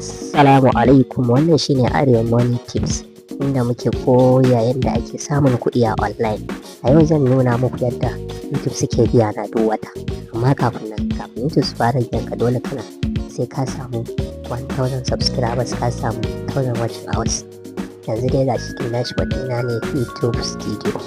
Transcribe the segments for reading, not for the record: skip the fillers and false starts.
Assalamu alaikum. Wannan shine Arewa Money Tips, inda muke koya yadda ake samun kuɗi a online. A yau zan nuna muku yadda YouTube suke biya na duk wata. Amma kafin nan, kafin YouTube su fara biyan ka, dole kana sai ka samu 1000 subscribers, ka samu 1000 watching hours. Yanzu dai ga shi dashboard ɗina ne, YouTube Studio.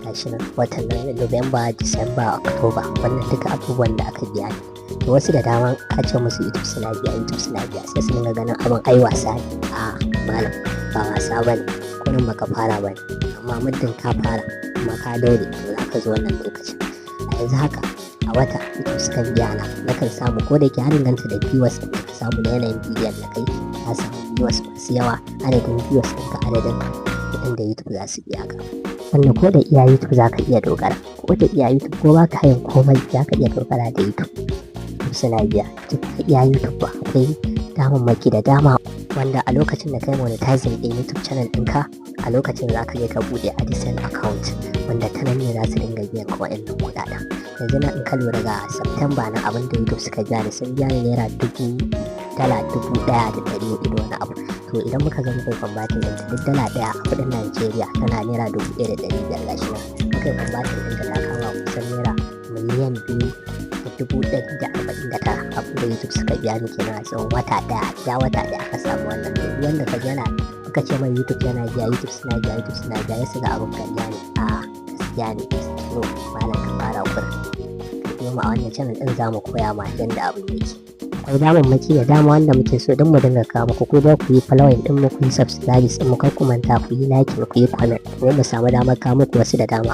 Gashi nan, watan nan November, December, October, wannan duka abubuwan da aka biya ne. To, wasu da dama ka ce musu YouTube suna biya, YouTube suna biya, sai su dinga ganin abin ai wasa ne. A malam, ba wasa ba ne, kurin baka fara ba ne. Amma muddin ka fara kuma ka daure, to za ka zo wannan lokacin. A yanzu haka a wata YouTube sukan biya na, nakan samu, ko da ke har danganta da viewers ɗin da ka samu da yanayin bidiyon da kai ka samu viewers masu yawa, adadin viewers ɗinka adadin kuɗin da YouTube za su biya ka. Wanda ko da iya YouTube za ka iya dogara, ko da iya YouTube, ko ba ka yin komai, za ka iya dogara da YouTube. Suna biya duk iya YouTube ba, akwai damammaki da dama wanda a lokacin da kai monetizing ɗin YouTube channel ɗinka, a lokacin za ka je ka buɗe AdSense account, wanda ta nan ne za su dinga biyan ka wa'annan kuɗaɗen. Yanzu na in ka lura, ga September na, abin da YouTube suka biya ni, sun biya ni naira dubu $1,400 da wani abu. To, idan muka zo muka yi converting ɗinta, duk $1 a kuɗin Najeriya tana naira 1,500. Gashi nan, muka yi converting ɗinta, ta kama kusan naira 2,149,000. Abin da YouTube suka biya ni kenan a tsawon wata ɗaya. Ya wata ɗaya aka samu wannan. To, duk wanda ka yana kuka ce mai YouTube yana biya, YouTube suna biya, YouTube suna biya, ya shiga abin ƙarya ne. A gaskiya ne. So malam, ka fara kurin ka biyo mu a wannan channel ɗin, za mu koya ma yadda abin yake. Akwai damammaki da dama wanda muke so don mu dinga kawo muku. Ku da ku yi following din mu, ku yi subscribe din mu, kar ku manta ku yi like, ku yi comment, domin mu samu damar kawo muku wasu da dama.